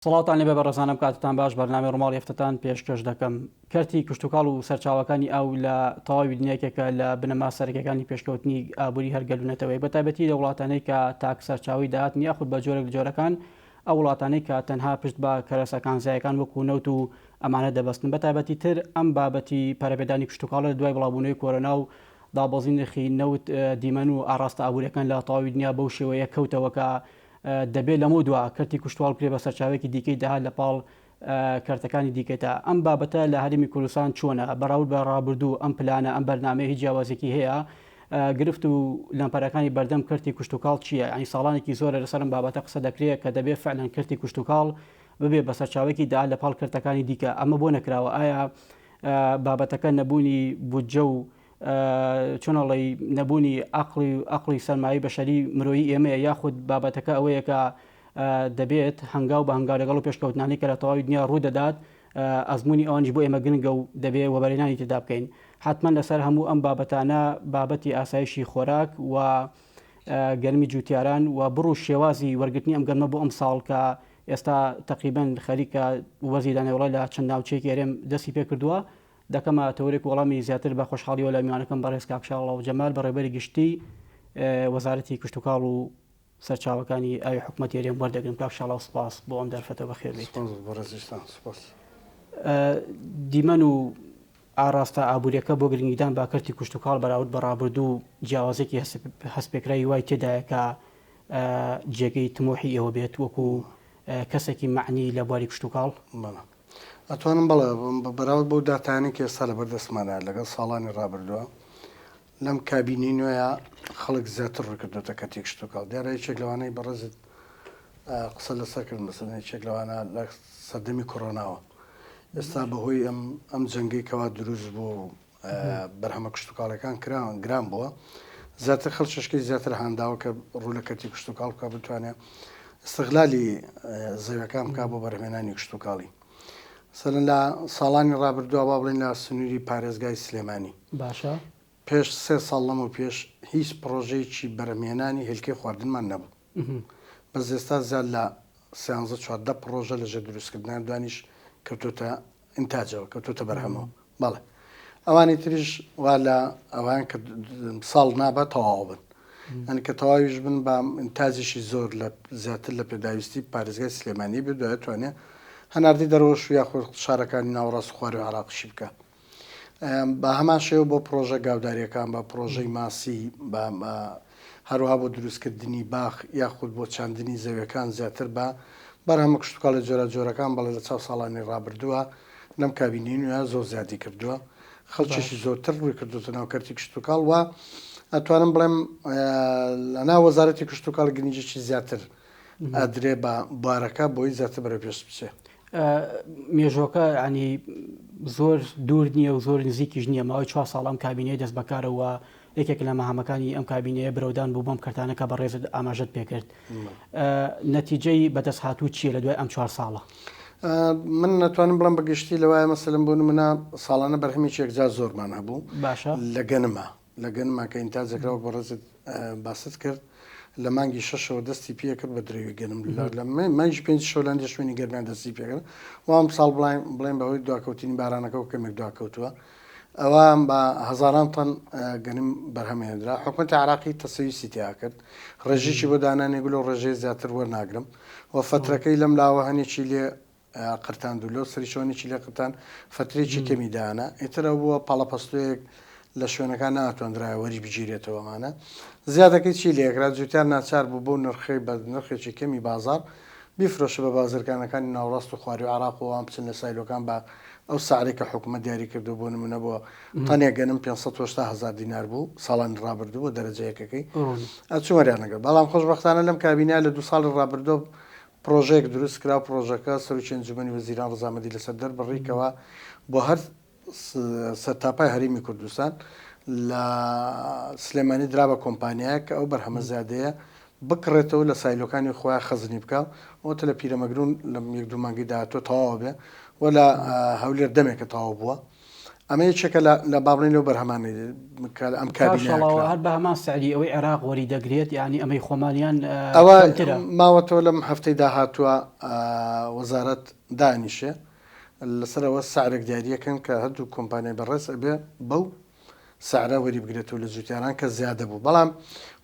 سڵاوتان لێبێ بەڕێزان ئەم کاتەتان باش بەرنامەی ڕووماڵی هەفتەتان پێشکەش دەکەم کەرتی کشتوکاڵ و سەرچاوەکانی ئاو لە تەواوی دنیا یەکێکە لە بنەما سەرەکیەکانی پێشکەوتنی ئابووری هەر گەل و نەتەوەیەک بە تایبەتی لە وڵاتانەی کە تاک سەرچاوەی داهاتن یاخود بە جۆرێک لە جۆرەکان ئەو وڵاتانەی کە تەنها پشت بە کەرەسە کانزایەکان وەکو نەوت و ئەمانە دەبەستن بە تایبەتی تر ئەم بابەتی پەرەپێدانی کشتوکاڵە لە دوای بڵاوبوونەوەی کۆرۆنا و دابەزینی نرخی نەوت دیمەن و ئاڕاستە ئابووریەکان لە تەواوی دنیا بەو شێوەیە کەوتەوە کە دەبێت لەمەودوا کەرتی کوشتواڵ بکرێت بە سەرچاوەیەکی دیکەی داهات لە پاڵ کەرتەکانی دیکەدا. ئەم بابەتە لە هەرێمی کوردستان چۆنە؟ بەراورد بە ڕابردوو ئەم پلانە، ئەم بەرنامەیە هیچ جیاوازیەکی هەیە؟ گرفت و لەمپەرەکانی بەردەم کەرتی کوشتوکاڵ چییە؟ یانی ساڵانێکی زۆرە لەسەر ئەم بابەتە قسە دەکرێت کە دەبێت فعلەن کەرتی کوشتوکاڵ ببێت بە سەرچاوەیەکی داهات لە پاڵ کەرتەکانی دیکە، ئەمە بۆ نەکراوە؟ ئایا بابەتەکە نەبوونی بودجە و چۆن ئەڵێی نەبوونی عەقڵی عەقڵی سەرمایەی بەشەری مرۆیی ئێمەیە یاخود بابەتەکە ئەوەیە کە دەبێت هەنگاو بە هەنگاو لەگەڵ و پێشکەوتنانەی کە لە تەواوی دنیا ڕوو دەدات ئەزمموی ئەوانیش بۆ ئێمە گرنگە و دەبێ وەبەرهێنانی تێدا بکەین حتمما لەسەر هەموو ئەم بابەتانە بابەتی ئاسایشی خۆراک و گەرمی جوتیاران و بڕ و شێوازی وەرگرتنی ئەم گەرمە بۆ ئەم ساڵ کە ئێستا تقریبن خەریکە وەزی دانەوەڵە لە چەند ناوچەیەکی هەرێم دەستی پێکردووە دەکەمە تەوەرێک و وەڵامی زیاتر بە خۆشحاڵیەوە لە میوانەکەم بەڕێز کاک شاڵاو جەمال بەڕێوەبەری گشتی وەزارەتی کشتوکاڵ و سەرچاوەکانی ئاوی حکومەتی هەرێم وەردەگرم. کاک شاڵاو سپاس بۆ ئەم دەرفەتە بەخێر بێیت. سپاس بۆ بەڕێزیشتان سپاس. دیمەن و ئاڕاستە ئابووریەکە بۆ گرنگیدان بە کەرتی کشتوکاڵ بەراورد بە ڕابردوو جیاوازێکی هەستپێکراوی وای تێدایە کە جێگەی تموحی ئێوە بێت وەکو کەسێکی مەعنی لە بواری کشتوکاڵ؟ بەڵێ. ئەتوانم بەڵێ بە بەراورد بەو داتایانەی کە ئێستا لەبەر دەستمانە لەگەڵ ساڵانی ڕابردووە لەم کابینەی نوێیە خەڵک زیاتر ڕووی کردۆتە کەرتی کشتوکاڵ دیارە یەکێک لەوانەی بەڕێزت قسە لەسەر کرد مەسەلەن یەکێک لەوانە لە سەردەمی کۆرۆناوە ئێستا بەهۆی ئەم ئەم جەنگەی کەوا دروست بوو بەرهەمە کشتوکاڵیەکان کران گران بووە زیاتر خەڵکیشکەی زیاتر هانداوە کە ڕوو لە کەرتی کشتوکاڵ بکە بتوانێت استغلالی زەویەکان بکە بۆ بەرهمێنانی کشتوکاڵی سەرن لە ساڵانی ڕابردووە با بڵێن لە سنووری پارێزگای سلێمانی باشە پێش سێ ساڵ لەمە پێش هیچ پڕۆژەیەکی بەرهمهێنانی هێلکەی خواردنمان نەبوو بەس ئێستا زیاد لە سیانزە 14 پڕۆژە لەژێر دروستکردنان دوانیش کەوتۆتە ئینتاجەوە کەوتۆتە بەرهەمەوە بەڵێ ئەوانی تریش وا لە ئەوان کە ساڵ نابە تەواو بن ئەنی کە تەواویش بن بە ئینتاجیشی زۆر لە زیاتر لە پێداویستی پارێزگای سلێمانی بێ دوای توانێ هەناردەی دەرەوەش و یاخود شارەکانی ناوەڕاست خواری و عراقیشی بکە بە هەمان شێوە بۆ پڕۆژە گاوداریەکان بە پڕۆژەی ماسی بە هەروەها بۆ دروستکردنی باخ یاخود بۆ چاندنی زەویەکان زیاتر بە بەرهەمە کشتوکاڵی جۆرا جۆرەکان بەڵێ لە چاو ساڵانی ڕابردووە لەم کابینەی نوێ زۆر زیادی کردووە خەڵکێکی زۆرتر ڕووی کردوتە ناو کەرتی کشتوکاڵ و ئەتوانم بڵێم لە ناو وەزارەتی کشتوکاڵ گرنگیی زیاتر ئەدرێ بە بوارەکە بۆی زیاتر بەرەو پێش بچێ. مێژۆکە ینی زۆر دوور نییە و زۆر نزیکیش نییە ماوەی چوار ساڵ ئەم کابینەیە دەست بەکارەوە یەکێک لە مەهامەکانی ئەم کابینەیە برەودان بوو بەم کەرتانە کە بەڕێزت ئاماژەت پێکرد نەتیجەی بەدەست هاتوو چییە لە دوای ئەم چوار ساڵە؟ من نەتوانم بڵم بەگشتی لەوایە مەسەلم بۆ نمونە ساڵانە بەرهەمێکی یەکجار زۆرمان هەبوو باشە لە گەنمە لە گەنما کە ئینتاج دەکرا وەک بەڕێزت باست کرد لە مانگی شەشەوە دەستی پێکرد بە درەوی گەنم لە مانگی پێنج شەو لە هەندێک شوێنی گەرمیان دەستی پێکرد و ئەم ساڵ بڵێن بڵێن بەهۆی دواکەوتنی بارانەکەەوە کەمێک دواکەوتووە ئەوە بە هەزاران تەن گەنم بەرهەمهێنرا حکومەتی عراقی تەسەویسی تیا کرد ڕێژێکی بۆ دانانی گول و ڕێژەی زیاتر وەرناگرم و فەترەکەی لەم لاوە هەنێکی لێ قرتاند و لەو سەریشەوە نیچی لێ قرتان فەترەیەکی کەمی دانا ئیتر ئەو بووە پاڵەپەستۆیەک لە شوێنەکان ناتواندرایە وەری بگیرێتەوە ئەمانە زیادەکەی چی لێکرا جوتیار ناچار بوو بەو نرخەی بە نرخێکی کەمی بازاڕ بیفرۆشە بە بازرگانەکانی ناوەڕاست و خواروی عێراق و ئەوان بچن لە سایلۆکان بە ئەو سعرەی کە حکومەت دیاری کردو بۆ نمونە بۆ تەنێک گەنم 580 هەزار دینار بوو ساڵانی ڕابردوو بۆ دەرەجە یەکەکەی ئەچوو وەریان نەگرت بەڵام خۆشبەختانە لەم کابینە لە دوو ساڵی ڕابردوو پڕۆژەیەک دروست کرا و پڕۆژەکە سەرۆکی ئەنجومەنی وەزیران ڕەزامەندی لەسەر دەربڕی کەوا بۆ هەر سەرتاپای هەرێمی کوردستان لە سلێمانی درا بە کۆمپانیایەک کە ئەو بەرهەمە زیادەیە بکڕێتەوە لە سایلۆکانی خۆیان خەزنی بکا ئەوەتە لە پیرەمەگرون لە یەک دوو مانگی داهاتووە تەواو بێ و لە هەولێر دەمێکە تەواو بووە. ئەمە یەکێکە لە لە با بڵێین لەو بەرهەمانەی کە لە ئەم کاک کابینەیە شاڵاوە کرا. هەر بە هەمان سعری ئەوەی عێراق وەری دەگرێت یانی ئەمەی خۆمانیان ئەوە کەمترە؟ ماوەتەوە لەم هەفتەی داهاتووە وەزارەت دانیشێ لەسەر ئەوە سعرێک دیاریەکەن کە هەردوو کۆمپانیای بەڕێز ئەبێ بەو سعرە وەریبگرێتەوە لە جوتیاران کە زیادە بوو بەڵام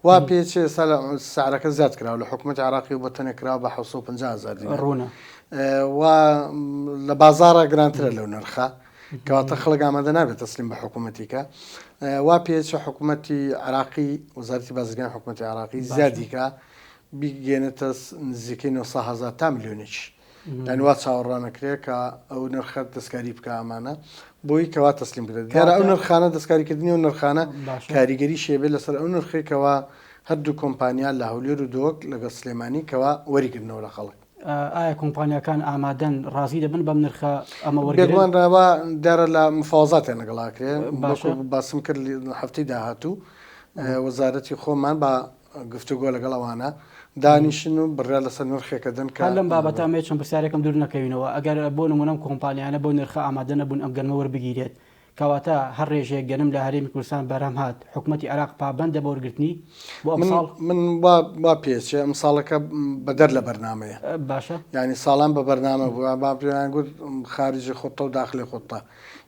وا پێچێ ئێستا لە سعرەکە زیاد کراوە لە حکوومەتی عراقی بۆ تەنێ کراوە بە 750 هەزار دینار ڕوونە. و لە بازاڕا گرانترە لەو نرخە کەواتە خەڵک ئامادە نابێت تەسلیم بە حکوومەتی کە وا پێچە حکوومەتی عراقی وەزارەتی بازرگانی حکوومەتی عراقی زیادی کە بیگەێنێتە نزیکەی 900 هەزار تا ملیۆنێکی یانی وا چاوەڕوانەکرێ کە ئەو نرخە دەستکاری بکە ئەمانە بۆی کەوا تەسلیم بکرێت دیارە ئەو نرخانە دەستکاریکردنی و نرخانە کاریگەری شێبێ لەسەر ئەو نرخێک کەوا هەردوو کۆمپانیا لە هەولێر و دۆک لەگەڵ سلێمانی کەوا وەریگرنەوە لە خەڵک. ئایا کۆمپانیاکان ئامادەن ڕازی دەبن بەم نرخە ئەمە وەرگرن؟ بێگومان ڕاوا دیارە لە مفاوەزاتیان لەگەڵ ئەکرێ وەکو باسم کرد هەفتەی داهاتوو وەزارەتی خۆمان بە گفتوگۆ لەگەڵ ئەوانە دانیشن و بڕیار لەسەر نرخێک ئەدەن کە. هەر لەم بابەتە ئەمەوێت چەند پرسیارێکم دوور نەکەوینەوە، ئەگەر بۆ نموونە ئەم کۆمپانیایانە بەو نرخە ئامادە نەبوون ئەم گەنمە وەربگیرێت، کەواتە هەر رێژەیەک گەنم لە هەرێمی کوردستان بەرهەم هات، حکومەتی عێراق پابەندە بە وەرگرتنی بۆ من ئەمساڵ؟ من وا وا پێچێ ئەمساڵەکە بەدەر لە بەرنامەیە. باشە. یانی ساڵان بە بەرنامە بوو، با پێیان گوت خارجی خوتە و داخلی خوتە.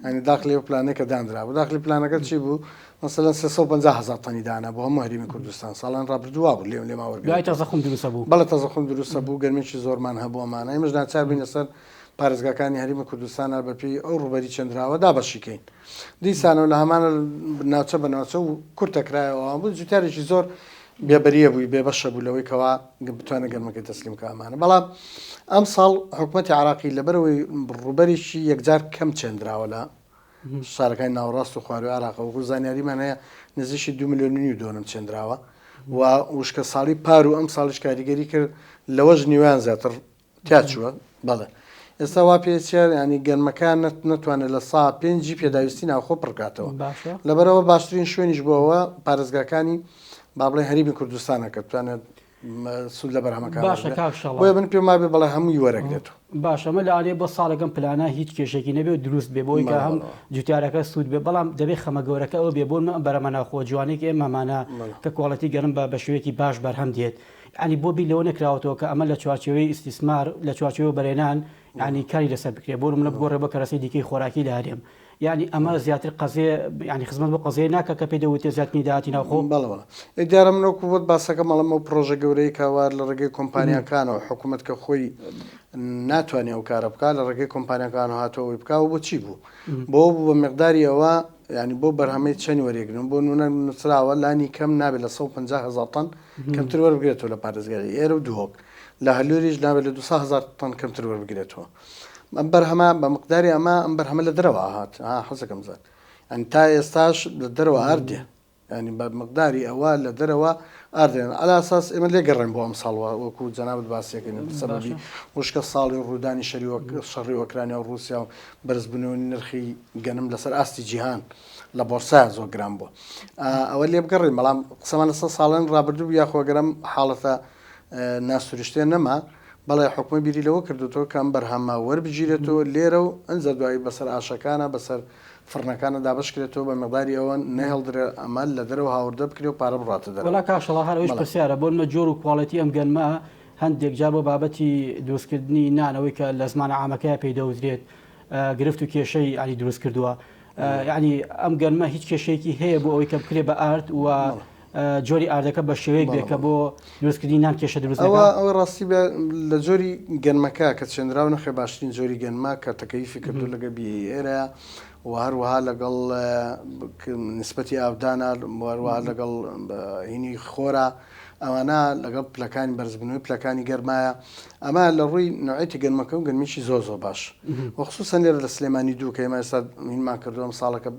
یانی داخلی ئەو پلانەی کە دانرابوو. داخلی پلانەکە چی بوو؟ مەسەلەن 350 هەزار تەنی دانا بۆ هەموو هەرێمی کوردستان. ساڵان ڕابردوو وا بوو لێم لێمان دوای وەرگرتووە. تەزەخوم دروست بوو. بەڵێ تەزەخوم دروست بوو، گەرمێکی زۆرمان هەبوو ئەمانە. ئێمەش ناچار بووین لەسەر پارێزگاکانی هەرێمی کوردستان هەر بەپێی ئەو ڕووبەری چێندراوە دابەشی کەین. دیسانەوە لە هەمان ناوچە بە ناوچە و کورتە کرایەوە ئەوان بوو جوتیارێکی زۆر بێبەریە بووی بێبەشە بوو لەوەی کەوا بتوانێت گەرمەکەی تەسلیم کە ئەمانە بەڵام ئەم ساڵ حکوومەتی عراقی لەبەرەوەی ڕووبەرێکی یەکجار کەم چێندراوە لە شارەکانی ناوەڕاست و خواروی عراق وەکو زانیاریمان هەیە نزیکی دو ملیۆن و نیو دۆنم چێندراوە و وشکە ساڵی پار و ئەم ساڵیش کاریگەری کرد لەوەش نیوان زیاتر تیا چووە بەڵێ ئێستا وا پێچێ ینی گەنمەکان نەتوانێت لە سا پێنجی پێداویستی ناوخۆ پڕکاتەوە لەبەرەوە باشترین شوێنیش بۆەوە پارێزگاکانی با بڵێ هەرێمی کوردستانە کە بتوانێت سوود لە بەرهەمەکان باشە کاک شەڵا بۆیە من پێم وابێ بەڵێ هەمووی وەرەگرێتەوە. باشە ئەمە لەوانەیە بۆ ساڵێک ئەم پلانە هیچ کێشێکی نەبێ و دروست بێ بۆی کە هەم جوتیارەکە سوود بێ بەڵام دەبێ خەمە گەورەکە ئەوە بێ بۆ ئەم بەرهەمە ناوخۆ جوانەی کە ئێمە هەمانە کە quality گەنم بە بە شێوەیەکی باش بەرهەم دێت یانی بۆ بیر لەوە نەکراوەتەوە کە ئەمە لە چوارچێوەی ئیستیسمار لە چوارچێوەی وەبەرهێنان یانی کاری لەسەر بکرێ بۆ نمونە بگۆڕێ بۆ کەرەسەی دیکەی خۆراکی لە هەرێم یانی ئەمە زیاتر قەزیە یانی خزمەت بۆ قەزیە ناکا کە پێی دەوترێ زیادکردنی داهاتی ناوخۆ؟ بەڵێ بەڵێ ئێ دیارە من وەکو بۆت باسەکەم ئەڵێم ئەو پڕۆژە گەورەی کە وا لە ڕێگەی کۆمپانیاکانەوە حکوومەت کە خۆی ناتوانێ ئەو کارە بکا لە ڕێگەی کۆمپانیاکانەوە هاتووە ئەوەی بکا و بۆچی بوو بۆ بوو بە مقداری ئەوە یانی بۆ بەرهەمەی چەند وەریگرن بۆ نمونە نووسراوە لانی کەم نابێت لە 150 هەزار تەن کەمتر وەربگرێتەوە لە پارێزگاری ئێرە و دهۆک لە هەلوریش نابێت لە 200 هەزار تەن کەمتر وەربگرێتەوە ئەم بەرهەمە بە مقداری ئەمە ئەم بەرهەمە لە دەرەوە هات ها حەزەکەم زان ئەن تا ئێستاش لە دەرەوە ئاردێ ینی بە مقداری ئەوە لە دەرەوە ئاردێن علا ئەساس ئێمە لێگەڕێن بۆ ئەم ساڵ وەکو جەنابت باسیەکەین سەبەبی وشکە ساڵی ڕوودانی شەری وەک شەڕی ئۆکرانیا و ڕووسیا و بەرزبوونەوەی نرخی گەنم لەسەر ئاستی جیهان لە بۆرسایە زۆر گران بووە ئەوە لێ بگەڕین بەڵام قسەمان لەسەر ساڵان ڕابردوو یاخۆ گەرم حاڵەتە ناسروشتێ نەما بەڵێ حکومە بیری لەوە کردوتەوە کە ئەم بەرهەمە وەربگیرێتەوە لێرە و ئەنجا دوایی بەسەر ئاشەکانە بەسەر فڕنەکانە دابەشکرێتەوە بە مقداری ئەوە نەهێڵدرێ ئەمە لە دەرەوە هاوردە بکرێ و پارە بڕاتە دەرەوە. وەڵا کاک شەڵا هەر ئەویش پرسیارە بۆ نمە جۆر و quality ئەم گەنمە هەندێک جار بۆ بابەتی دروستکردنی نان ئەوەی کە لە زمانە عامەکەیا پێی دەوترێت گرفت و کێشەی یانی دروست کردووە یانی ئەم گەنمە هیچ کێشەیەکی هەیە بۆ ئەوەی کە بکرێ بە ئارد و جۆری ئاردەکە بە شێوەیەک بێ کە بۆ دروستکردنی نان کێشە دروست ئەوە ئەوە ڕاستی بێ لە جۆری گەنمەکە کە چێنراو نەخێ باشترین جۆری گەنمە کە تەکەیفی کردو لەگە بی ئێرە و هەروەها لەگەڵ نسبەتی ئاودانە هەروەها لەگەڵ هینی خۆرا ئەوانە لەگەڵ پلەکانی بەرزبوونەوەی پلەکانی گەرمایە ئەمە لە ڕووی نوعێتی گەنمەکە و گەنمێکی زۆر زۆر باش و خصوصا لێرە لە سلێمانی دوو کە ئێمە ئێستا هینمان کردووە ئەم ساڵەکە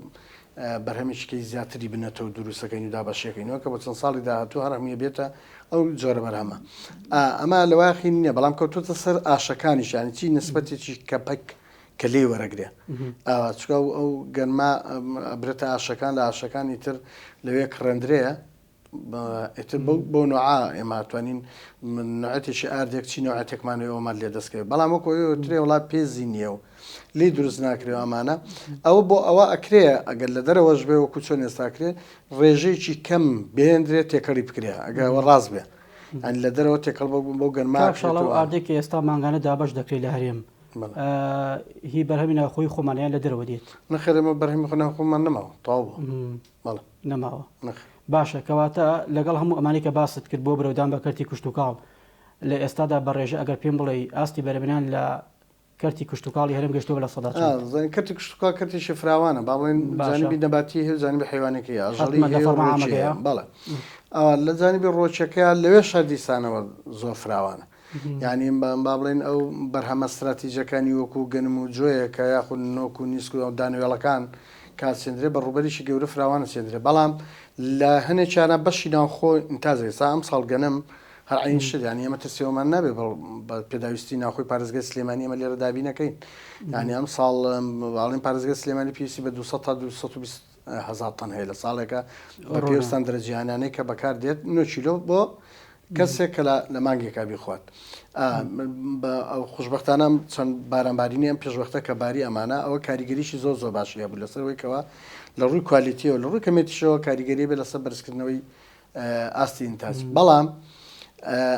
بەرهەمێکی کەی زیاتری بنەتەوە دروستەکەین و دابەشیەکەینەوە کە بۆ چەند ساڵی داهاتوو هەر هەمووی بێتە ئەو جۆرە بەرهەمە ئەمە لە واخی نییە بەڵام کەوتوتە سەر ئاشەکانیش یانی چی نسبەتێکی کەپەک کە لێی وەرەگرێ ئاوا چکە ئەو گەنما ئەبرێتە ئاشەکان لە ئاشەکانی تر لەوێ کڕێندرێ. ئیتر بەو نوعە ئێمە توانین نوعەتێکی ئاردێک چی نوعەتێکمان هەیە ئەومان لێ دەستکەوێت بەڵام وەکو ئەوەی ترێ وڵا پێزی نییە و لی دروست ناکرێ ئەمانە ئەوە بۆ ئەوە ئەکرێ ئەگەر لە دەرەوەش بێ وەکو چۆن ئێستا کرێ ڕێژەیەکی کەم بێندرێت تێکەڵی بکرێ ئەگەر ئەوە ڕاست بێ ئەن لە دەرەوە تێکەڵ بۆ بۆ گەرما کاک شاڵاو ئاردێک کە ئێستا مانگانە دابەش دەکرێت لە هەرێم هی بەرهەمی ناوخۆی خۆمان یان لە دەرەوە دێت؟ نەخێر ئێمە بەرهەمی خۆ ناوخۆمان نەماوە تەواو بوو بەڵێ. نەماوە باشە کەواتە لەگەڵ هەموو ئەمانەی کە باست کرد بۆ برەودان بە کەرتی کشتوکاڵ لە ئێستادا بە ڕێژە ئەگەر پێم بڵێی ئاستی بەرهەمهێنان لە کەرتی کشتوکاڵی هەرێم گەشتووە بە 100%؟ زانین کەرتی کشتوکاڵ کەرتێکی فراوانە با بڵێین جانبی نەباتی هەیە و جانبی حەیوانەکەی هەیە ئاژەڵی حەتمەن لە هەیە و فەرمە ڕووەکی عامەکەیە هەیە بەڵێ ئەوە لە جانبی ڕووەکیەکەیا لەوێشا دیسانەوە زۆر فراوانە یانی با بڵێین ئەو بەرهەمە ستراتیجەکانی وەکو گەنم و جۆیە کە یاخود نۆک و نیسک و دانەوێڵەکان کە چێندرێ بە ڕووبەرێکی گەورە فراوانە چێندرێ بەڵام لە هەنێکیانە بەشی ناوخۆ ئینتاج ئێستا ئەم ساڵ گەنم هەر عین شت یانی ئێمە ترسی ئەومان نابێ بە پێداویستی ناوخۆی پارێزگای سلێمانی ئێمە لێرە دابین نەکەین یانی ئەم ساڵ باڵین پارێزگای سلێمانی پێویستی بە 200 تا 220 هەزار تەن هەیە لە ساڵێکە بە پێی ستاندەرە جیهانیانەی کە بەکار دێت 9 کیلۆ بۆ کەسێک کە لە مانگێکا بیخوات. خۆشبەختانە چەند بارانبارینی ئەم پێشوەختە کە باری ئەمانە ئەوە کاریگەریی زۆر زۆر باشی هەبوو لەسەر ئەوەی کەوا لە ڕووی کوالیتیەوە لە ڕووی کەمێتیشەوە کاریگەری بێ لەسەر بەرزکردنەوەی ئاستی ئینتاج بەڵام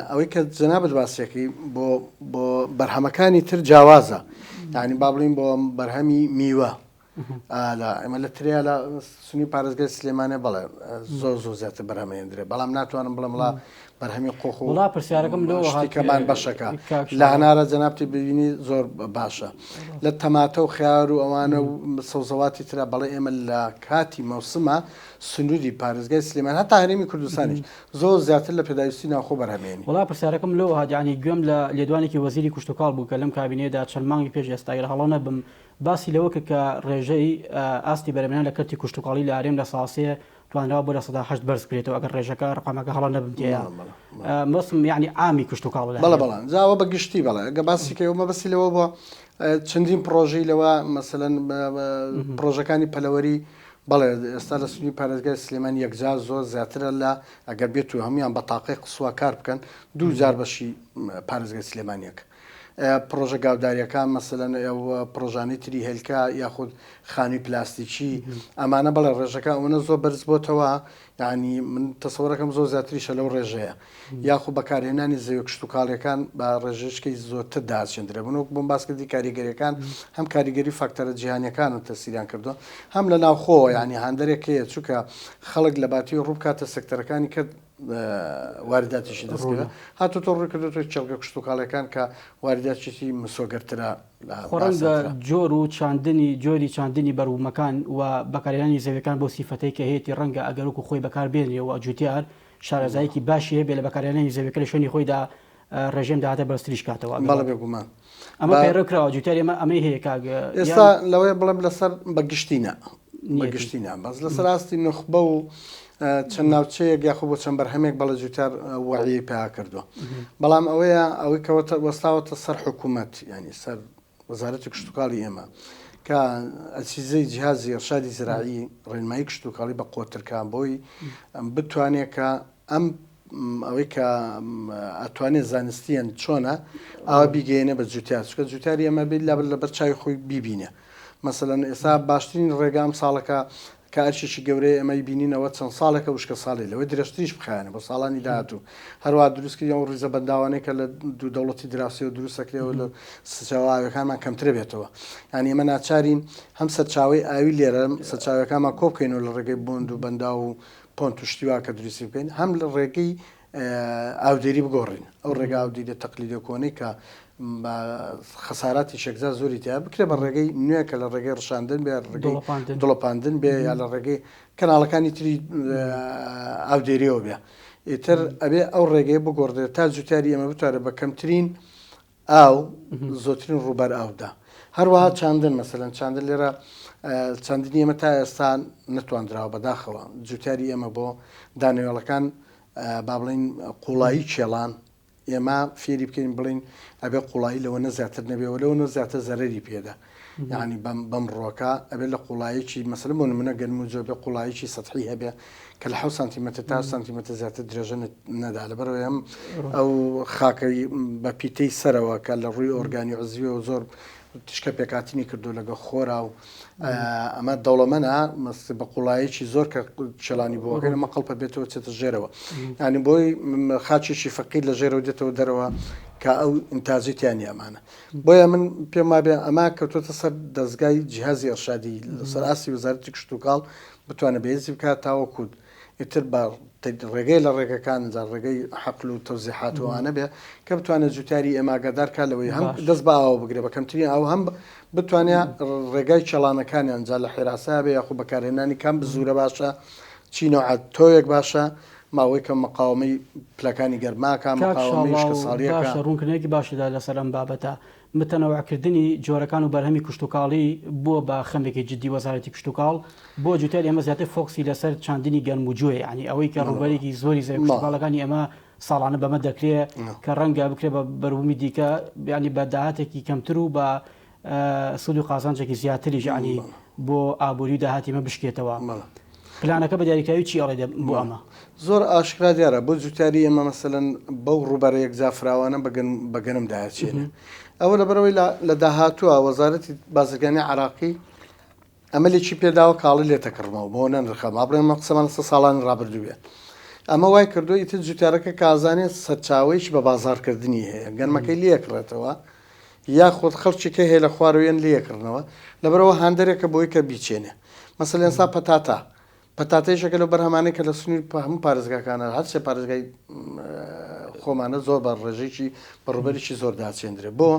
ئەوەی کە جەنابت باسیەکەی بۆ بۆ بەرهەمەکانی تر جیاوازە یعنی با بڵین بۆ بەرهەمی میوە لە ئێمە لە تریا لە سنووری پارێزگای سلێمانێ بەڵێ زۆر زۆر زیاتر بەرهەمێندرێ بەڵام ناتوانم بڵێم وڵا بەرهەمی قۆخ و وڵا پرسیارەکەم لەوە هات شتیکەمان بەشەکە کاک لە شاڵاو. هەنارە جەنابتی ببینی زۆر باشە لە تەماتە و خیار و ئەوانە و سەوزەواتی ترا بەڵێ ئێمە لە کاتی مەوسمە سنووری پارێزگای سلێمان هەتا هەرێمی کوردستانیش زۆر زیاتر لە پێداویستی ناوخۆ بەرهەمێنی. وەڵا پرسیارەکەم لەوە هات یانی گوێم لە لێدوانێکی وەزیری کوشتوکاڵ بوو کە لەم کابینەیەدا چەند مانگی پێش ئێستا گەر هەڵە نەبم باسی لەوە کرد کە ڕێژەی ئاستی بەرهەمهێنان لە کەرتی کشتوکاڵی لە هەرێم 3% توانراوە بۆ 8% بەرز بکرێتەوە ئەگەر ڕێژەکە ڕقەمەکە هەڵە نەبم تێیا مەبەستم یعنی عامی کشتوکاڵ لە بەڵێ هەرێم. بەڵێ جا ئەوە بە گشتی بەڵێ ئەگە باسی کەی ئەو مەبەستی لەوە بووە چەندین پڕۆژەی لەوە مەسەلەن پڕۆژەکانی پەلەوەری بەڵێ ئێستا لە سنووری پارێزگای سلێمانی یەکجار زۆر زیاترە لە ئەگەر بێت و هەموویان بە تاقەی قسوە کار بکەن دوو جار بەشی پارێزگای سلێمانیەکە پڕۆژە گاوداریەکان مەسەلەن ئەو پڕۆژانەی تری هێلکە یاخود خانووی پلاستیکی ئەمانە بەڵێ ڕێژەکە ئەوەنە زۆر بەرز بۆتەوە یعنی من تەسەوەرەکەم زۆر زیاتریشە لەو ڕێژەیە یاخود بەکارهێنانی زەوی کشتوکاڵیەکان بە ڕێژەیەکی زۆرتر داچێندرێ بوون وەک بۆم باس کردی کاریگەریەکان هەم کاریگەری فاکتەرە جیهانیەکان و تەسیریان کردووە هەم لە ناوخۆوە یعنی هاندەرێک هەیە چونکە خەڵک لە باتی ڕووبکاتە سێکتەرەکانی کە وارداتیشی دەستکەوێت هاتوتۆ ڕووی کردوتۆ کێڵگە کشتتوکاڵەکان کە وارداتیشی مسۆگەرترە خۆڕەنگە جۆر و چاندنی جۆری چاندنی بەروبوومەکان و بەکارهێنانی زەویەکان بۆ سیفەتەی کە هەیەتی ڕەنگە ئەگەر وەکو خۆی بەکار بێنرێ و جوتیار شارەزایەکی باشی هەبێ لە بەکارهێنانی زەویەکە لە شوێنی خۆیدا ڕێژەی ئەم داهاتە بەرزتریش کاتەوە. بەڵێ بێگومان. ئەمە پەیڕەو کراوە جوتیار ئێمە ئەمەی هەیە کاک ئێستا لەوەیە بڵێم لەسەر بە گشتی نا بە گشتی نا بەس لەسەر ئاستی نوخبە و چەند ناوچەیەک یاخۆ بۆ چەند بەرهەمێک بەڵێ جوتیار وەعیی پیا کردووە بەڵام ئەوەیە ئەوەی کەوەتە وەستاوەتە سەر حکوومەت ینی سەر وەزارەتی کشتتوکاڵی ئێمە کە ئەچیزەی جیهازی ئەرشادی زراعی ڕێنمایی کشتتوکاڵی بە قۆترکان بۆی بتوانێت کە ئەم ئەوەی کە ئەتوانێت زانستیان چۆنە ئاوا بیگەیەنێ بە جوتیار چونکە جوتیاری ئێمە بێت لە لەبەر چاوی خۆی بیبینێ مەسەلەن ئێستا باشترین ڕێگا ئەم ساڵەکە کە ئەرکێکی گەورەیە ئێمەی بینینەوە چەند ساڵێکە وشکە ساڵی لەوەی درێژتریش بخایەنە بۆ ساڵانی داهاتوو هەروە دروستکردنی ئەو ڕیزە بەنداوانەی کە لە دوو دەوڵەتی دراوسێوە دروستەکرێەوە لە سەرچاوە ئاویەکانمان کەمترە بێتەوە یعنی ئێمە ناچارین هەم سەرچاوەی ئاوی لێرە سەرچاوەکانمان کۆ بکەینەوە لە ڕێگەی بۆند و بەنداو و پۆنت و شتی وا کە دروستی بکەین هەم لە ڕێگەی ئاودێری بگۆڕین ئەو ڕێگا ئاودێریە تەقلیدە کۆنەی کە بە خەساراتی شێکجار زۆری تیا بکرێ بە ڕێگەی نوێ کە لە ڕێگەی ڕشاندن بێ ڕێگەی دڵۆپاندن بێ یا لە ڕێگەی کەناڵەکانی تری ئاودێریەوە بێ ئیتر ئەبێ ئەو ڕێگەیە بگۆڕدرێت تا جوتیاری ئێمە بتوانێت بە کەمترین ئاو زۆرترین ڕووبەر ئاودا هەروەها چاندن مەسەلەن چاندن لێرە چاندنی ئێمە تا ئێستا نەتواندراوە بەداخەوە جوتیاری ئێمە بۆ دانەوێڵەکان با بڵین قوڵایی کێڵان ئێمە فێری بکەین بڵین ئەبێ قوڵایی لەوەنە زیاتر نەبێ و لەوەنە زیاتر زەرەری پێدا یعنی بەم بەم ڕۆکە ئەبێ لە قوڵایەکی مەسەلەن بۆ نمونە گەنم و جۆ بێ قوڵایەکی سەتحی هەبێ کە لە 7 سانتیمەتر تا سانتیمەتر زیاتر درێژە نەدا لەبەرەوەی هەم ئەو خاکەی بە پیتەی سەرەوە کە لە ڕووی ئۆرگانی عزویەوە زۆر تشکە پێکهاتنی کردو لەگە خۆرا و ئەمە دەوڵەمەنە بە قوڵایەکی زۆر کە چێڵانی بۆەکەی ئەمە قەڵپە بێتەوە چێتە ژێرەوە ینی بۆی خاچێکی فەقیر لە ژێرەوە دێتەوە دەرەوە کە ئەو ئینتاجی تیانی ئەمانە بۆیە من پێم وابێ ئەمە کەوتۆتە سەر دەستگای جیهازی ئەرشادی لەسەر ئاستی وەزارەتی کشتوکاڵ بتوانێت بەهێزی بکات تاوەکو ئیتر بە ڕێگەی لە ڕێگەکان جا ڕێگەی حەقل و تەوزیحات و ئەوانە بێ کە بتوانێت جوتیاری ئێمە ئاگادار کات لەوەی هەم دەست بە ئاوە بگرێ بە کەمترین ئاو هەم بتوانێت ڕێگای چێڵانەکانیان جا لە حێراسا بێ یاخود بەکارهێنانی کام بزوورە باشە چی نەوعە تۆوێک باشە ماوەی کە مقاومەی پلەکانی گەرماکە کاک مقاومەی شاڵاو وشکەساڵیەکە. باشە ڕوونکردنەوەیەکی باشت دا لەسەر ئەم بابەتە. متەنەوعکردنی جۆرەکان و بەرهەمی کشتوکاڵی بووە بە خەمێکی جدی وەزارەتی کشتوکاڵ بۆ جوتیاری ئێمە زیاتر فۆکسی لەسەر چاندنی گەنم و جۆیە یانی ئەوەی کە ڕووبەرێکی زۆری زەوی کشتوکاڵەکانی ئێمە ساڵانە بەمە دەکرێ کە ڕەنگە بکرێ بە بەروبوومی دیکە یانی بە داهاتێکی کەمتر و بە سوود و قازانجێکی زیاتریش یانی بۆ ئابووری و داهاتی ئێمە بشکێتەوە. پلانەکە بە دیاریکراوی چی ئەڵێ بۆ ئەمە؟ زۆر ئاشکرا دیارە بۆ جوتیاری ئێمە مەسەلەن بەو ڕووبەرە یەکجار فراوانە بە گەنم داچێنێ ئەوە لەبەرەوەی لە داهاتووە وەزارەتی بازرگانی عراقی ئەمەلێکی پێداوە کاڵی لێ تەکڕمەوە بۆ نەنرخە ما بڵێن مە قسەمان لەسەر ساڵانی ڕابردوو بێ ئەمە وای کردو ئیتر جوتیارەکە کازانێت سەرچاوەیەکی بە بازاڕکردنی هەیە گەنمەکەی لێکڕێتەوە یاخود خەڵکی کە هەیە لە خوارەوە یەن لێکڕنەوە لەبەرەوە هاندەرێکە بۆی کە بیچێنێ مەسەلەن ئێستا پەتاتە پەتاتە یەکێکە لەو بەرهەمانەی کە لە سنووری هەموو پارێزگاکانە هەر سێ پارێزگای خۆمانە زۆر بە ڕێژەیەکی بە ڕووبەرێکی زۆر داچێندرێ بۆ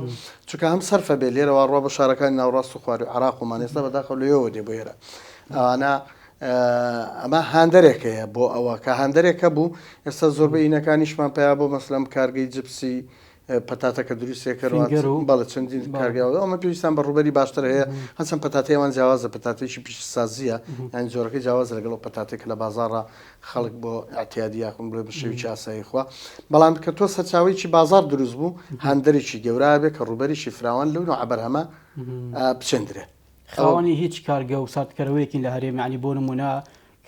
چونکە هەم سەرفە بێ لێرەوە ڕوا بە شارەکانی ناوەڕاست و خواری عراق و مانێستا بەداخەوە لەوێوە دێ بۆ ئێرە ئەوانە ئەمە هاندەرێک هەیە بۆ ئەوە کە هاندەرێکە بوو ئێستا زۆربەی ئینەکانیشمان پیا بۆ مەسلەم کارگەی جپسی پەتاتە کە دروستێ کەروات فینگەر و بەڵێ چەندین بەڵێ. کارگە ئەمە پێویستان بە ڕووبەری باشتر هەیە هەرچەند پەتاتەی ئەوان جیاوازە پەتاتەیەکی پیشەسازییە یانی جۆرەکەی جیاوازە لەگەڵ ئەو پەتاتەی کە لە بازاڕا خەڵک بۆ ئیعتیادی یاخود بڵێ بە شێوەیەکی ئاسایی خوا بەڵام کە تۆ سەرچاوەیەکی بازاڕ دروست بوو هاندەرێکی گەورە ئەبێ کە ڕووبەرێکی فراوان لەو نوعە بەرهەمە بچێندرێ. خاوەنی هیچ کارگە و ساردکەرەوەیەکین لە هەرێم یانی بۆ نموونە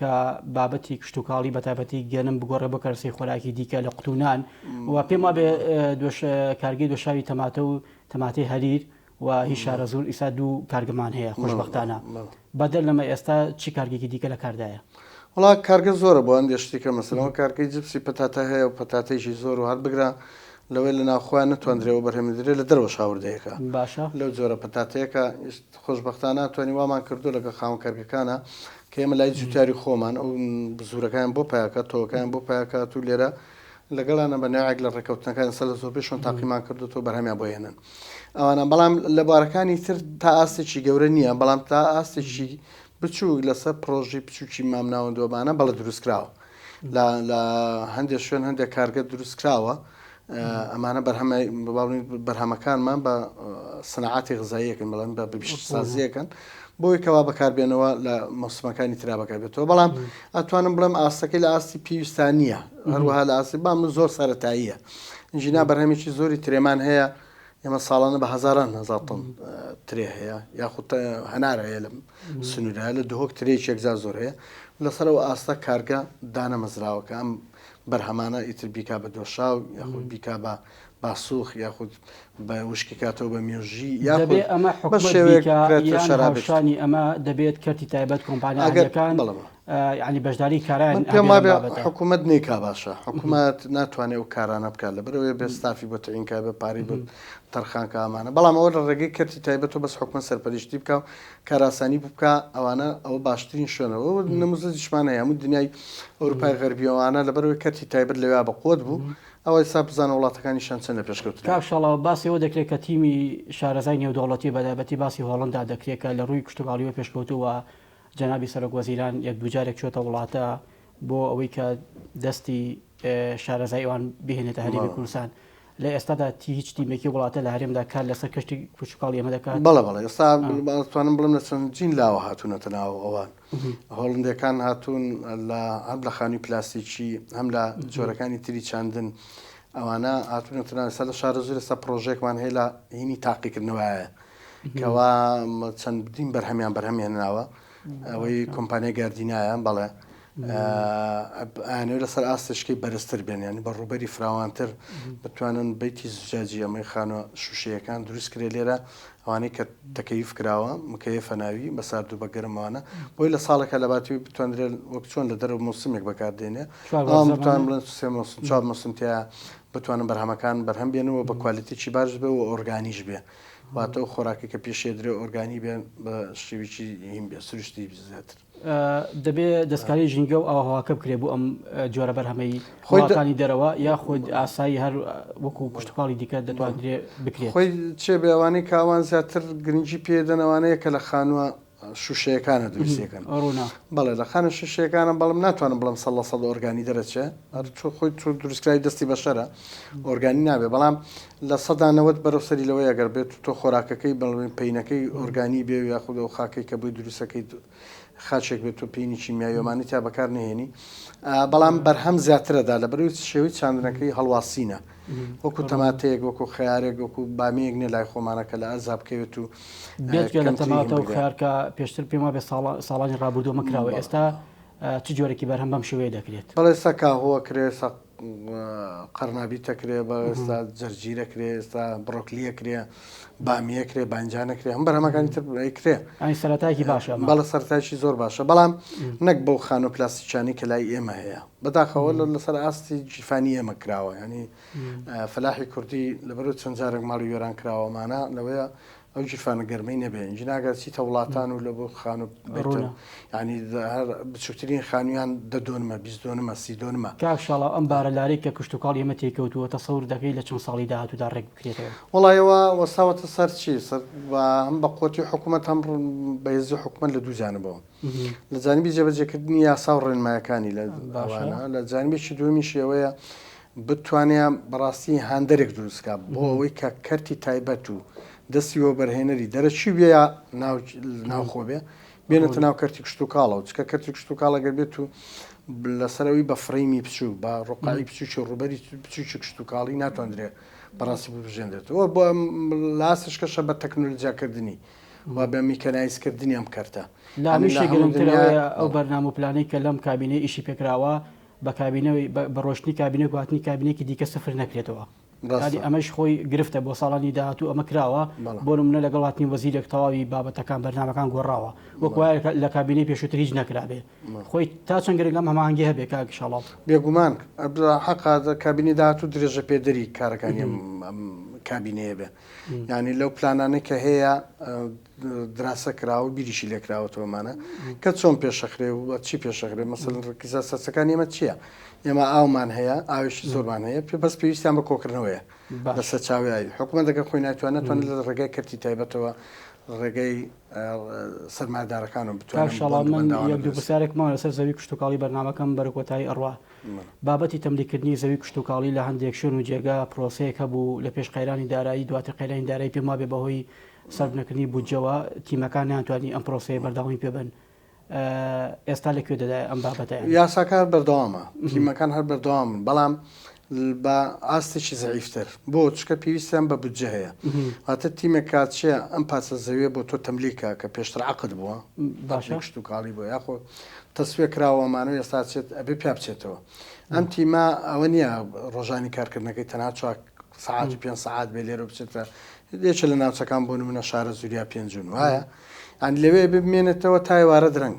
کە بابەتی کشتوکاڵی بەتایبەتی گەنم بگۆڕێ بۆ کەرەسەی خۆراکی دیکە لە قوتوو نان و پێم وابێ دۆش کارگەی دۆشاوی تەماتە و تەماتەی هەریر و هی شارەزوور ئیسا دوو کارگەمان هەیە خۆشبەختانە بەدەر لەمە ئێستا چی کارگێکی دیکە لە کاردایە؟ وڵا کارگە زۆرە بۆ هەندێ شتی کە مەسەلەن کارگەی جپسی پەتاتە هەیە و پەتاتەیەکی زۆر و هەر بگرە لەوەی لە ناوخۆیان نەتواندرێ و بەرهەم بدرێ لە دەرەوەش هاوردەیەکە باشە لەو جۆرە پەتاتەیەکە خۆشبەختانە توانی وامان کردو لەگەڵ خاوەن کارگەکانە کە ئێمە لای جوتیاری خۆمان ئەو بزورەکان بۆ پیاکە تۆوەکان بۆ پیاکات و لێرە لەگەڵانە بە نوعێک لە ڕێکەوتنەکان سەر لە زۆربەی شوێن تاقیمان کردو بەرهەمیان بۆ هێنن ئەوانە بەڵام لە بوارەکانی تر تا ئاستێکی گەورە نییە بەڵام تا ئاستێکی بچووک لەسەر پرۆژەی بچووکی مامناوەندۆمانە بەڵێ دروستکراوە لە لە هەندێک شوێن هەندێک کارگە دروستکراوە ئەمانە بەرهەمە بەرهەمەکانمان بە سنعاتی غزاییەکەن بەڵام بە پیشەسازیەکەن بۆی کەوا بەکاربێنەوە لە مەوسمەکانی ترا بەکاربێتەوە بەڵام ئەتوانم بڵێم ئاستەکەی لە ئاستی پێویستان نییە هەروەها لە ئاستی با من زۆر سەتاییە ژینا بەرهەمێکی زۆری ترێمان هەیە ئێمە ساڵانە بە هەزاران هەزار تۆن ترێ هەیە یاخود هەنار هەیە لەم سنوورە لە دهۆک ترێکی یەکجار زۆر هەیە لەسەر ئەو ئاستە کارگە دانەمەزراوە کە ئەم بەرهەمانە ئیتر بیکا بە دۆشاو یاخود بیکا بە باسوخ یاخود بە وشکی کاتەوە بە مێژی یاخود دەبێ ئەمە بە حکومەت شێوەیەک بیکا بکرێتە یان شەرابێک هاوشانی ئەمە دەبێت کەرتی تایبەت کۆمپانیا ئەگەر ئەهلیەکان بەڵێ بەڵێ. یانی بەشداری کارایان من هەبێ پێم لەم وابێ بابەتە. حکوومەت نەیکا باشە حکوومەت ناتوانێ ئەو کارانە بکات لەبەرئەوەی بێ ستافی بۆ تەعین کا بێ پارەی بۆ تەرخان کا ئەمانە بەڵام ئەوە لە ڕێگەی کەرتی تایبەتەوە بەس حکوومەت سەرپەرشتی بکا و کارئاسانی بکا ئەوانە ئەوە باشترین شوێنە و نموزەجیشمان هەیە هەموو دنیای ئەوروپای غەربی ئەوانە لەبەرئەوەی کەرتی تایبەت لەویا بەقوەت بوو ئەوە ئێستا بزانە وڵاتەکانیشیان چەند لە پێشکەوتنن. کاک شاڵاو باسی ئەوە دەکرێت کە تیمی شارەزای نێودەوڵەتی بەتایبەتی باسی هۆڵندا دەکرێت کە لە ڕووی کشتوکاڵیەوە پێشکەوتووە جەنابی سەرۆک وەزیران یەک دووجارێک چۆتە وڵاتە بۆ ئەوەی کە دەستی شارەزای ئەوان بهێنێتە هەرێمی کوردستان لە ئێستادا تی هیچ تیمێکی وڵاتە لە هەرێمدا کار لەسەر کەشتی کشتوکاڵی ئێمە دەکات؟ بەڵێ بەڵێ ئێستا توانم بڵێم لە چەندین لاوە هاتوونەتە ناو ئەوان هۆڵندەکان هاتوون لە هەم لە خانووی پلاستیکی هەم لە جۆرەکانی تری چاندن. ئەوانە هاتوونەتە ناو ئێستا لە شارەزوور ئێستا پڕۆژەیەکمان هەیە لە هینی تاقیکردنەوەیە کەوا چەندین بەرهەمیان بەرهەم هێناوە ئەوەی کۆمپانیای گاردینایە بەڵێ ئەیانەوێت لەسەر ئاستێشکەی بەرزتر بێن یانی بە ڕووبەری فراوانتر بتوانن بەیتی زجاجی ئەمەی خانووە شوشەیەکان دروست کرێ لێرە ئەوانەی کە تەکەیف کراوە مکەیەفە ناوی بە سارد و بە گەرمەوانە بۆی لە ساڵێکا لە باتی بتواندرێت وەک چۆن لە دەرەوە مۆسمێک بەکاردێنێ ئەوان بتوان بڵێن سێ مۆسم چوار مۆسم تیا بتوانن بەرهەمەکان بەرهەم بێنەوە بە کوالێتیی باش بێ و ئۆرگانیش بێ واتە ئەو خۆراکەی کە پێشێدرێ ئۆرگانی بێ بە شێوەیەکی هین بێ سروشتی زیاتر. دەبێ دەستکاری ژینگە و ئاوهەواکە بکرێ بۆ ئەم جۆرە بەرهەمەی وڵاتانی دەرەوە یاخود ئاسایی هەر وەکو کشتوکاڵی دیکە دەتواندرێ بکرێت؟ خۆی چێ بێ ئەوانەی کە ئەوان زیاتر گرنگی پێ دەن ئەوانەیە کە لە خانووە شوشەیەکانە دروستیەکەن ڕوونە. بەڵێ لە خانە شوشەیەکانە بەڵام ناتوانم بڵێم 100% ئۆرگانی دەرەچێ هەر چۆ خۆی چۆ دروستکراوی دەستی بەشەرە ئۆرگانی نابێ بەڵام 90% بەرەو سەری لەوەیە گەر بێت تۆ خۆراکەکەی بڵێن پەینەکەی ئۆرگانی بێ یاخود ئەو خاکەی کە بۆی دروستەکەی خاچێک بێت تۆ پینی کیمیاوی ئەمانەی تیا بەکار نەهێنی بەڵام بەرهەم زیاترەدا لە بەروی شێوەی چاندنەکەی هەڵواسینە وەکو تەماتەیەک وەکو خیارێک وەکو بامیەک نیە لای خۆمانە کە لە ئەرزا بکەوێت و بێجگە لە تەماتە و خیار کە پێشتر پێم وابێ ساڵانی ڕابردوو ئەمە کراوە ئێستا چ جۆرێکی بەرهەم بەم شێوەیە دەکرێت؟ بەڵێ ئێستا کاهووە کرێ ئێستا قەرنابیتە کرێ بە ئێستا جەرجیرە کرێ ئێستا بڕۆکلیە کرێ بامیە کرێ بانجانە کرێ هەم بەرهەمەکانی تر کرێ ئەی سەرەتایەکی باشە ئەمە. بەڵێ سەرەتایەکی زۆر باشە بەڵام نەک بەو خانوو پلاستیکیانەی کە لای ئێمە هەیە بەداخەوە لەسەر ئاستی گیرفانی ئێمە کراوە یانی فەلاحی کوردی لەبەرو چەند جارێک ماڵی وێران کراوە ئەمانە لەوەیە ئەو گیرفانە گەرمەی نەبێ ئینجا ئەگەر چیتە وڵاتان و لە بۆ خانوو ڕوونە. یانی هەر بچووکترین خانوویان دە دۆنمە 20 دۆنمە سی دۆنمە. کاک شاڵاو ئەم بارە لارەی کە کشتوکاڵی ئێمە تێیکەوتووە تەسەور دەکەی لە چەند ساڵی داهاتوودا ڕێک بکرێتەوە؟ وەڵای ئەوە وەستاوەتە سەر چی؟ سەر هەم بە قوتی حکوومەت هەم بەهێزی حکوومەت لە دوو جانبەوە. لە جانبی جێبەجێکردنی یاسا و ڕێنمایەکانی لە ئەوانە لە جانبێکی دووەمیشی ئەوەیە بتوانێ بەڕاستی هاندەرێک دروست کا بۆ ئەوەی کە کەرتی تایبەت و دەستی وەبەرهێنەری دەرەکی بێ یا ناوخۆ بێ بێنێتە ناو کەرتی کشتوکاڵەوە چکە کەرتی کشتوکاڵ ئەگەر بێت و لەسەرەوەی بە فڕیمی بچوو بە ڕقعی بچووکی ڕووبەری بچووکی کشتوکاڵی ناتواندرێ بەڕاستی ببژێنرێتەوە بۆ لاسشکەشە بە تەکنۆلجیاکردنی و بە میکەنایزکردنی ئەم کەرتە. لە هەمیشە گرنگتر ئەوەیە ئەو بەرنامە و پلانەی کە لەم کابینەیە ئیشی پێکراوە بە کابینە بە ڕۆشتنی کابینەک و هاتنی کابینێکی دیکە سفر نەکرێتەوە. یانی ئەمەش خۆی گرفتە بۆ ساڵانی داهاتوو ئەمە کراوە بۆ نمونە لەگەڵ هاتنی وەزیرێک تەواوی بابەتەکان بەرنامەکان گۆڕاوە وەک وایە لە کابینەی پێشووتر هیچ نەکرابێ خۆی تا چەند گرنگە ئەم هەماهەنگی هەبێ کاک شاڵاو؟ بێگومان حەقە کابینەی داهاتوو درێژەپێدەری کارەکانی ئەم کابینەیە بێ. یانی لەو پلانانەی کە هەیە دراسە کراوە بیریشی لێکراوەتەوە مانە کە چۆن پێشەخرێ و چی پێشەخرێ مەسەن ڕکیزە سەرچەکانی ئێمە چییە؟ ئێمە ئاومان هەیە ئاوێکی زۆرمان هەیە پێ بەس پێویستیان بە کۆکردنەوەیە لە سەرچاوی ئاوی حکوومەت دەگەر خۆی ناتوانێت ناتوانێت لە ڕێگای کەرتی تایبەتەوە ڕێگەی سەرمایەدارەکان و بتوانن من یەک دوو پرسیارێک ماوە لەسەر زەوی کشتوکاڵی بەرنامەکەم بەرە کۆتایی ئەڕوا بابەتی تەملیککردنی زەوی کشتوکاڵی لە هەندێک شوێن و جێگا پرۆسەیەک هەبوو لە پێش قەیرانی دارایی، دواتر قەیرانی دارایی پێم وابێ بەهۆی سەرف نەکردنی بودجەوە تیمەکان نەیانتوانی ئەم پرۆسەیە بەردەوامی پێ بەن. ئێستا لە کوێ دەدایە ئەم بابەتە یانی؟ یاساکە هەر بەردەوامە، تیمەکان هەر بەردەوامن، بەڵام بە ئاستێکی زەعیفتر. بۆ؟ چونکە پێویستیان بە بودجە هەیە. واتە تیمێک کە چێ ئەم پارچە زەویە بۆ تۆ تەملیک کا کە پێشتر عەقد بووە، باشە. کشتوکاڵی بووە یاخۆ تەسویە کراوە ئەمانە و ئێستا ئەچێت ئەبێ پیا بچێتەوە ئەم تیمە ئەوە نییە ڕۆژانی کارکردنەکەی تەنها چوار سەعات و پێنج سەعات بێ لێرە بچێتە یەکێ لە ناوچەکان بۆ نمونە شارە زوریا پێنجون وایە ئەن لەوێ بمێنێتەوە تا ئێوارە درەنگ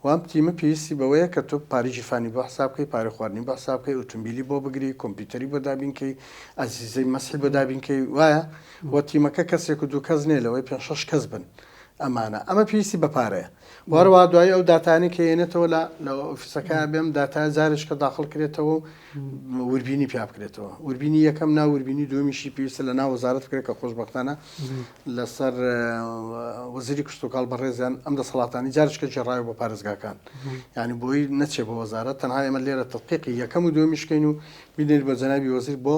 وام تیمە پێویستی بەوەیە کە تۆ پارەی گیرفانی بۆ حساب بکەی پارەی خواردنی بۆ حساب بکەی ئۆتۆمبیلی بۆ بگری کۆمپیوتەری بۆ دابین کەی ئەجهیزەی مەسحی بۆ دابین کەی وایە و تیمەکە کەسێک و دوو کەس نییە لەوەی پێنج شەش کەس بن ئەمانە ئەمە پێویستی بە پارەیە وەروەها دوایی ئەو داتایانەی کە ئێنێتەوە لە لە ئۆفیسەکە بێم داتایە جارێکە داخڵ کرێتەوە و وربینی پیا بکرێتەوە وربینی یەکەم نا وربینی دووەمیشی پێویستە لە ناو وەزارەت بکرێت کە خۆشبەختانە لەسەر وەزیری کشتوکاڵ بەڕێزیان ئەم دەسەڵاتانی جارێکە گێڕایەوە بۆ پارێزگاکان یعنی بۆی نەچێ بۆ وەزارەت تەنها ئێمە لێرە تدقیقی یەکەم و دووەمیشکەین و بینێت بە جەنابی وەزیر بۆ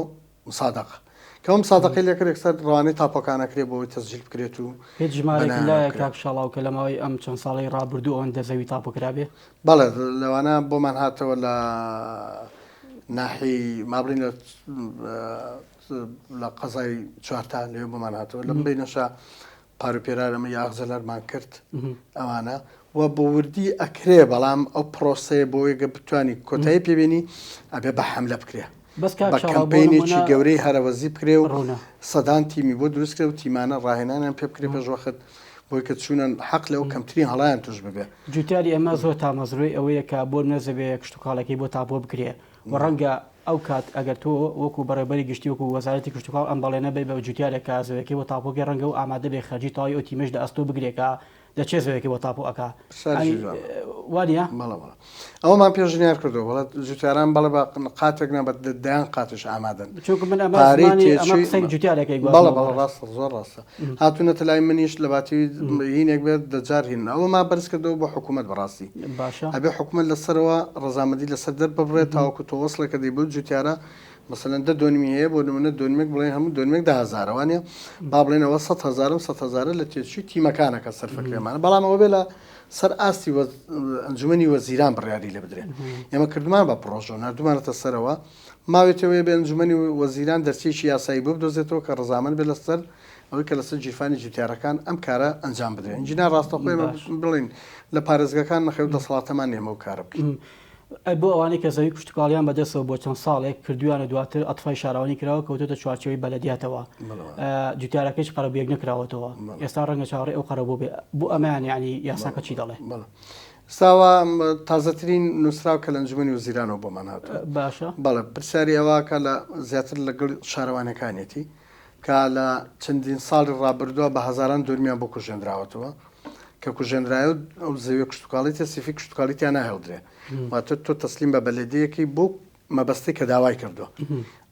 مسادەقە کە ئەو مسادەقەی لێ کرد یەکسەر ڕەوانەی تاپۆکان ئەکرێ بۆ ئەوەی تەسجیل بکرێت و هیچ ژمارەیەک بەنایان لایە بکرێت. کاک شاڵاو کە لە ماوەی ئەم چەند ساڵەی ڕابردوو ئەوەندە زەوی تاپۆ کرابێ؟ بەڵێ لەوانە بۆمان هاتەوە لە ناحیەی ما بڵین لە لە قەزای چوارتا لەوێ بۆمان هاتەوە لەم بینەشە پاروپێرار ئەمە یاخجەلەرمان کرد ئەوانە و بۆ وردی ئەکرێ بەڵام ئەو پرۆسەیە بۆیە گە بتانی کۆتایی پێبێنی ئەبێ بە حملە بکرێ بەس کاک بە شاڵاو بۆ کەمپینێکی نمونە گەورەی هەرەوەزی بکرێ و ڕوونە. سەدان تیمی بۆ دروست کرێ و تیمانە ڕاهێنانیان پێ بکرێ پێش وەخت بۆی کە چوونە حەق لەوە کەمترین هەڵەیان توش ببێ. جوتیاری ئێمە زۆر تامەزرۆی ئەوەیە کە بۆ نمونە زەویە کشتوکاڵەکەی بۆ تاپۆ بکرێ و ڕەنگە ئەو کات ئەگەر تۆ وەکو بەڕێوبەری گشتی وەکو وەزارەتی کشتوکاڵ ئەم بەڵێنە بەی بە جوتیارێک کە زەویەکەی بۆ تاپۆ بکرێ ڕەنگە ئەو ئامادە بێ خەرجی تەواوی ئەو تیمەش لە ئەستۆ بگرێ کە دەچێ زەویەکەی بۆ تاپۆ ئەکا. پرسیارێکی جوانە. وا نییە؟ بەڵێ بەڵێ. ئەوەمان پێشنیار کردووە بەڵێ جوتیاران بەڵێ بە قاتێک نا بە دەیان قاتیش ئامادەن. چونکە من ئەمە پارەی زمانی ئەمە تێچووی قسەی جوتیارێکە بەڵێ ئەیگوازمەوە بەڵێ بەڕێز. ڕاستە زۆر ڕاستە. هاتوونەتە لای منیش لە باتی هینێک بێت دەجار هین ئەوەمان بەرز کردەوە بۆ حکوومەت بەڕاستی. باشە. ئەبێ حکوومەت لەسەرەوە ڕەزامەندی لەسەر دەرببڕێت تاوەکو تۆ وەسڵێکە دەی بەو جوتیارە مەسەلەن دە دۆنمی هەیە بۆ نمونە دۆنمێک بڵێن هەموو دۆنمێک دە هەزارە وانە با بڵێن ئەوە سە هەزارم سە هەزارە لە تێچووی تیمەکانە کە سەرفەکرێمانە بەڵام ئەوە بێ لە سەر ئاستی ئەنجومەنی وەزیران بڕیاری لێ بدرێ ئێمە کردمان بە پڕۆژە و نردومانەتە سەرەوە ماوێتەوەی بێ ئەنجومەنی وەزیران دەرچێکی یاسایی بۆ بدۆزێتەوە کە ڕەزامەند بێت لەسەر ئەوەی کە لەسەر گیرفانی جوتیارەکان ئەم کارە ئەنجام بدرێن جینا ڕاستەخۆ ئێمە بڵین لە پارێزگەکان نەخێو دەسەڵاتەمان نیە ئەو کارە بکەین. ئەی بۆ ئەوانەی کە زەوی کشتوکاڵیان بەدەستەوە بۆ چەند ساڵێک کردویانە دواتر ئەتفای شارەوانی کراوە کەوتۆتە چوارچێوەی بەلەدیاتەوە جوتیارەکەیش قەرەبوویەک نەکراوەتەوە ئێستا ڕەنگە چاوەڕێی ئەو قەرەبوو بێ بۆ ئەمەیان یعنی یاساکە چی دەڵێ؟ ئێستاوە تازەترین نووسراو کە لە ئەنجومەنی وەزیرانەوە بۆمان هاتووە باشە بەڵێ پرسیاری ئەوە کە لە زیاتر لەگەڵ شارەوانەکانیەتی کە لە چەندین ساڵی ڕابردووە بە هەزاران دۆنمیان بۆ کوژێنراوەتەوە کە کوژێنرایە ئەو زەویە کشتوکاڵی تێ سیفی کشتوکاڵی تیا ناهێڵدرێ واتە تۆ تەسلیم بە بەلەدیەکەی بۆ مەبەستی کە داوای کردووە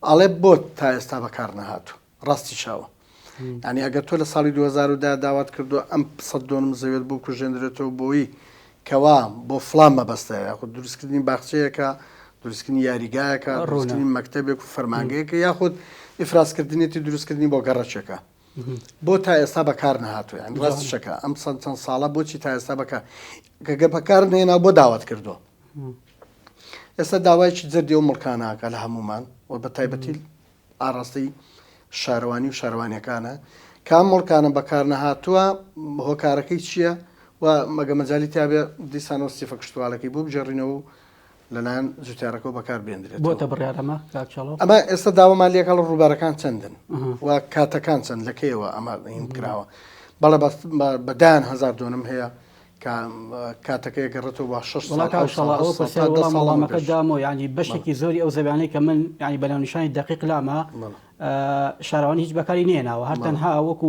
ئەڵێ بۆ تا ئێستا بەکار نەهاتوو ڕاستی چاوە ینی ئەگەر تۆ لە ساڵی 2010 داوات کردو ئەم سە دۆنم زەوێت بۆ کوژێنرێتەوە بۆی کەوا بۆ فلان مەبەستە یاخود دروستکردنی باخچەیەکە دروستکردنی یاریگایەکە دروستکردنی مەکتەبێک و فەرمانگەیەکە یاخود ئیفرازکردنێتی دروستکردنی بۆ گەڕەکێکە بۆ تا ئێستا بەکار نەهاتووە یان ڕاستشەکە ئەم چەند چەند ساڵە بۆچی تا ئێستا بەکار کە بەکار نێنا بۆ داوات کردووە ئێستا داوایکی جەردی ئەو مڵکاناکە لە هەمومان و بە تایبەتی ئاڕاستەی شارەوانی و شارەوانیەکانە کام مڵکانە بەکار نەهاتووە هۆکارەکەی چییە و مەگە مەجای تابێ دیسانەوە سیفە کشتوالەکەی بۆ بگێڕینەوە و لەلایەن جوتیارەکەوە بەکار بێندرێتەوە. بۆتە بڕیار ئەمە کاک چاڵاو؟ ئەمە ئێستا داوامان لێکا لە ڕووبارەکان چەندن و کاتەکان چەند لە کەیەوە ئەمە هین کراوە بەڵێ بە دەیان هەزار دۆنم هەیە کە کاتەکەی گەڕێتەوە بۆ شەش وەڵا ساڵ کاک حەوت ساڵ چاڵاو هەشت ئەوە ساڵ تا پرسیار دە وەڵام ساڵ لەمەو وەڵامەکە پێش. دامەوە یانی بەشێکی زۆری ئەو زەویانەی کە من یانی بە ناونیشانی دەقیق لامە بەڵێ. شارەوانی هیچ بەکاری نەهێناوە هەر بەڵێ. تەنها وەکو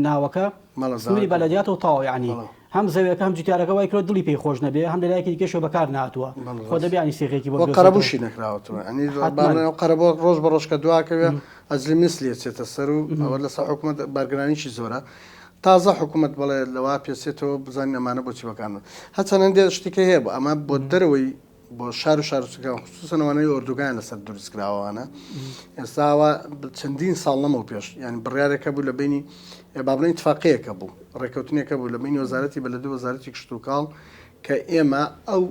ناوەکە بەڵێ سنووری داوای کردووە. بەلەدیاتەوە تەواو یانی بەڵێ. هەم زەویەکە هەم جوتیارەکە وای کردوە دڵی پێی خۆش نەبێ هەم لەلایەکی دیکەشەوە بەکار نەهاتووە بەڵێ خۆ ڕاستە. دەبێ یانی سیغەیەکی بۆ وە بدۆزرێتەوە. قەرەبووشی نەکراوەتەوە یانی با حەتمەن. بڵێن ئەو قەرەبووە ڕۆژ بە ڕۆژ کە دواکەوێ ئەجلی میسلی ئەچێتە سەر و ئەوە لەسەر حکوومەت بارگرانیی زۆرە تازە حکوومەت بەڵێ لەوە پێچێتەوە بزانین ئەمانە بۆچی بەکار هەرچەند هەندێ شتی کە هەیە بۆ ئەمە بۆ دەرەوەی بۆ شار و شارۆچکەکان خصوصا ئەوانەی ئۆردوگایان لەسەر دروست کراوانە ئێستاوە چەندین ساڵ لەمەو پێش یعنی بڕیارێکە بوو لە بینی با بڵێین اتفاقەیەکە بوو ڕێککەوتنێکە بوو لە بینی وەزارەتی بەلەدی وەزارەتی کشتوکاڵ کە ئێمە ئەو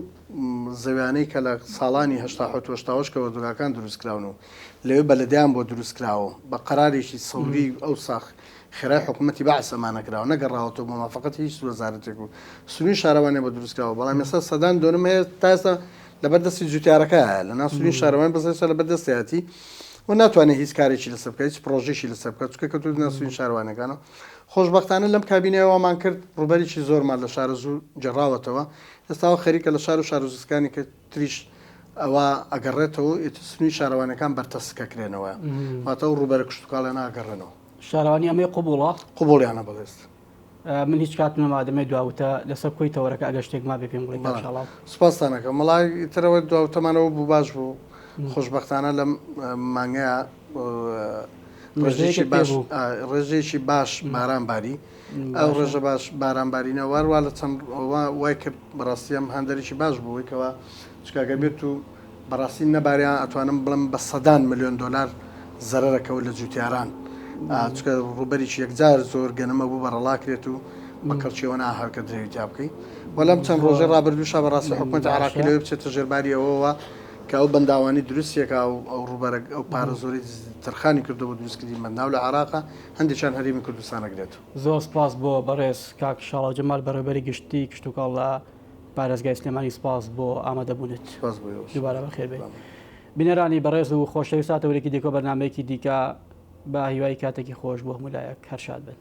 زەویانەی کە لە ساڵانی هەشتا حەوت و هەشتا کە ئۆردوگاکان دروست کراون و لەوێ بەلەدیان بۆ دروست کراوە بە قەرارێکی سەوری ئەو ساخ خێرای حکوومەتی بەعس ئەمانە کراوە نەگەڕاوەتەوە بۆ مافەقەتی هیچ وەزارەتێک و سنووری شارەوانی بۆ دروست کراوە بەڵام ئێستا سەدان دۆنم هەیە تا ئێستا لەبەر دەستی جوتیارەکەیە لە ناو سنووری شارەوانی بەس ئێستا لەبەر دەستیەتی و ناتوانێت هیچ کارێکی لەسەر بکات هیچ پرۆژێکی لەسەر بکات چونکە کەوتووەتە ناو سنووری شارەوانیەکانەوە خۆشبەختانە لەم کابینەیە وامان کرد ڕووبەرێکی زۆرمان لە شارەزوور گێڕاوەتەوە ئێستاوە خەریکە لە شار و شارۆچکەکانی کە تریش ئەوە ئەگەڕێتەوە ئیتر سنووری شارەوانیەکان بەرتەسکەکرێنەوە واتە ئەو ڕووبەرە کشتوکاڵیانە ئەگەڕێنەوە. شارەوانی ئەمەی قبوڵە؟ قبوڵیانە بەڵێ. من هیچ کاتم نەما دەمەوێت دوا وتە لەسەر کۆی تەوەرەکە ئەگەر شتێک مابێ پێم بڵێ کاک شاڵاو. سوپاستان ئەکەم وەڵا ئیتر ئەوە دوا وتەمان ئەوە بوو باش بوو خۆشبەختانە لەم مانگەیا ڕێژەیەکی باش ڕێژەیەکی باش باران باری ئەو ڕێژە باش باران بارینە واروا لە چەند وای کرد بەڕاستی ئەم هاندەرێکی باش بووی کەوا چونکە گەر بێت و بەڕاستی نەباریان ئەتوانم بڵێم بە سەدان ملیۆن دۆلار زەرەرەکەوت لە جوتیاران چونکە ڕووبەرێکی یەکجار زۆر گەنمە بوو بەڕەڵا کرێت و بە کەڵکیەوە ناهات کە درەوی تیا بکەی وە لەم چەند ڕۆژەی ڕابردووشا بەڕاستی حکومەتی عراقی لەوێ بچێتە ژێرباری ئەوەوە کە ئەو بەنداوانەی دروستیەکا و ئەو ڕووبەرە ئەو پارە زۆرەی تەرخانی کردووە بۆ دروستکردنی بەنداو لە عێراقا هەندێکیان هەرێمی کوردستان ئەگرێتەوە. زۆر سپاس بۆ بەڕێز کاک شاڵاو جەمال بەڕێوەبەری گشتی کشتوکاڵ لە پارێزگای سلێمانی سپاس بۆ ئامادەبوونت. سپاس بۆ ئێوەش. دووبارە بەخێر بێی. بینەرانی بەڕێز و خۆشەویست تا تەوەرێکی دیکە و بەرنامەیەکی دیکە بە هیوای کاتێکی خۆش بۆ هەموو لایەک هەر شاد بن.